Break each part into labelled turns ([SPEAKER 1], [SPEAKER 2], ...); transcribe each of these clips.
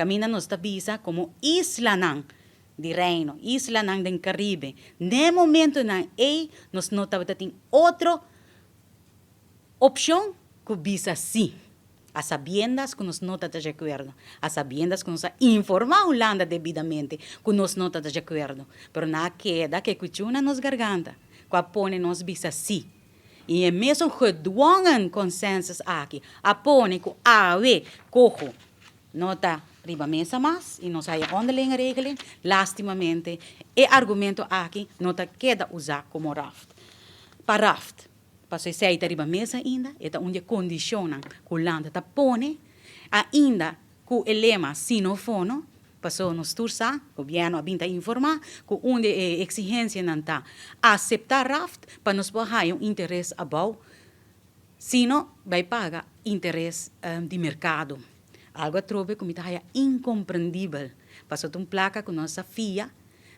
[SPEAKER 1] Kaminda nos ta bisa komo islanan di Reino, islanan den Karibe. N'e momentonan ei nos no tabata tin otro opshon ku bisa sí. A sabiendas ku nos no ta ta di akuerdo. A sabiendas ku nos a informá Hulanda debidamente ku nos no ta ta di akuerdo. Pero nan a keda ku e kuchú na nos garganta ku a pone nos bisa sí. I e mesun gedwongen consensus aki a pone ku awe koho no ta riba mesa mas i nos haya onderlinge regeling. Lastimamente e argumento aki no ta keda usá komo raft pa raft. Paso esei ta riba mesa ainda, e ta un di e kondishonnan ku Hulanda ta pone ainda ku e lema sino fono, paso nos tur sa, gobièrnu a bin ta informá ku un di e eksigensianan ta aseptá raft pa nos por haya un interes abou, sino bai paga interes di merkado. Algu atrobe ku mi ta haya inkomprendibel, paso ta un plaka ku nos a fia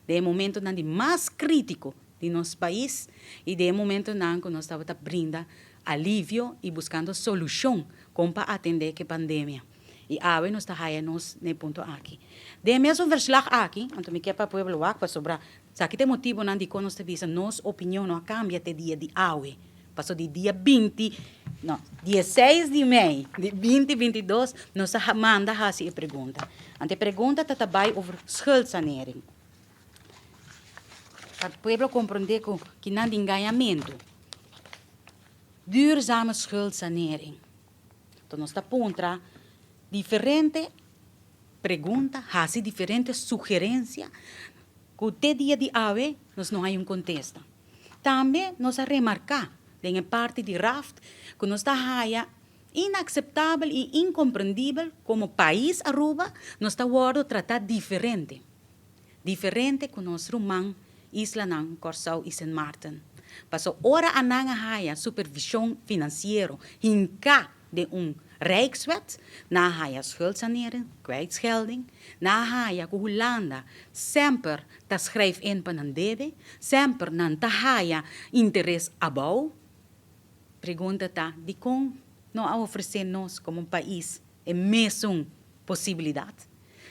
[SPEAKER 1] den e momentonan di mas krítiko di nos pais i den e momentonan ku nos tabata brinda alivio i buskando solushon kon pa atendé ku e pandemia. I awe nos ta haya nos na e punto aki. Den e mesun verslag aki, anto mi ke pa pueblo wak pasobra esaki ta e motibonan dikon nos ta bisa nos opinion no a kambia te dia di awe. Paso di dia 20, no, 16 di mei di 2022 nos a manda hasi e pregunta. Anto e pregunta ta ta bai over schuldsanering. Pa pueblo komprondé ku kinan di engañamentu. Duurzame schuldsanering. Enton nos ta puntra diferente pregunta, hasi diferente sugerensia ku te dia di awe nos no hay un kontesta. Tambe nos a remarká den e parti di raft ku nos ta haya inakseptabel i inkomprendibel komo pais Aruba nos ta wòrdu tratá diferente. Diferente ku nos ruman islanan Kòrsou i Sint Maarten. Paso ora anan a haya supervishon finansiero hinká den un Rijkswet, nan a haya schuldsanering, kwijtschelding, nan a haya ku Hulanda semper ta schrijf in pa nan debe, semper nan ta haya interes abou. Pregunta ta, dikon no a ofresé nos komo un pais e mesun posibilidat?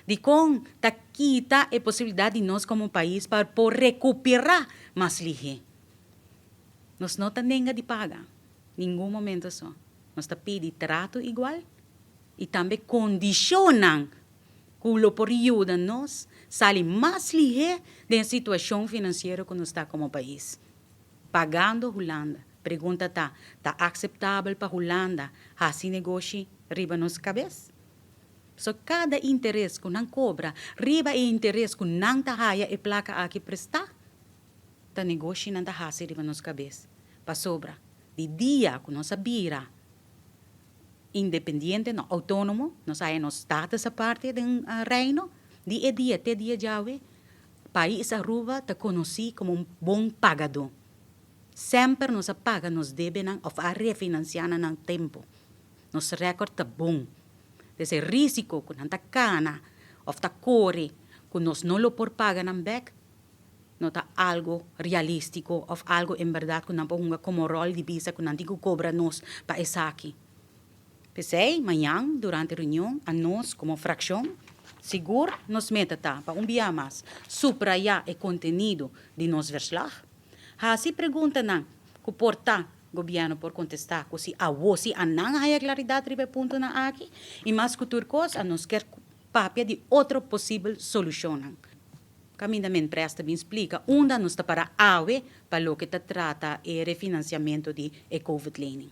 [SPEAKER 1] Dikon ta kita e posibilidat di nos komo pais pa por rekuperá mas lihé? Nos no ta nenga di paga ningun momento so. Nos ta pidi trato igual i tambe kondishonnan ku lo por yuda nos sali mas lihé den e situashon finansiero ku nos ta komo pais. Pagando Hulanda. Pregunta ta, ta akseptabel pa Hulanda hasi negoshi riba nos kabes? So kada interes ku nan kobra riba e interes ku nan ta haya e plaka aki prestá, ta negoshi nan ta hasi riba nos kabes. Pasobra di dia ku nos a bira independiente, no, outónomo, nos haya nos status aparte den Reino, di e dia te dia djawe, pais Aruba ta konosí komo un bon pagadó. Semper nos a paga nos debenan òf a refinansiá nan na tempu. Nos rèkòrt ta bon. Des e risiko ku nan ta kana òf ta kore ku nos no lo por paga nan bèk no ta algu realístiko òf algu en bèrdat ku nan por hunga komo ròl di bisa ku nan tin ku kobra nos pa esaki. P'esei, mañan durante reunion anos komo frakshon sigur nos meta ta pa un bia mas suprayá e kontenido di nos verslag, hasi preguntanan ku por ta Gobièrnu por kontestá ku si awo si a nan haya klaridat riba e puntonan aki i mas ku tur kos a nos kier papia di otro posibel solushonnan. Kaminda Menpres ta bin splika unda nos ta para awe pa loke ta trata e refinansiamentu di e Covid-lening.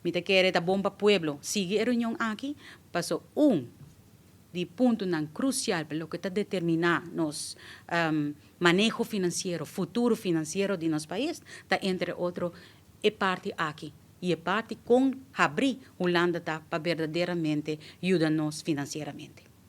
[SPEAKER 1] Mi ta kere ta bon pa pueblo sigui e reunion aki paso un di puntonan krusial pa loke ta determiná nos maneho finansiero, futuro finansiero di nos pais, ta entre otro e parti aki i e parti kon habrí Hulanda ta pa berdaderamente yuda nos finansieramente.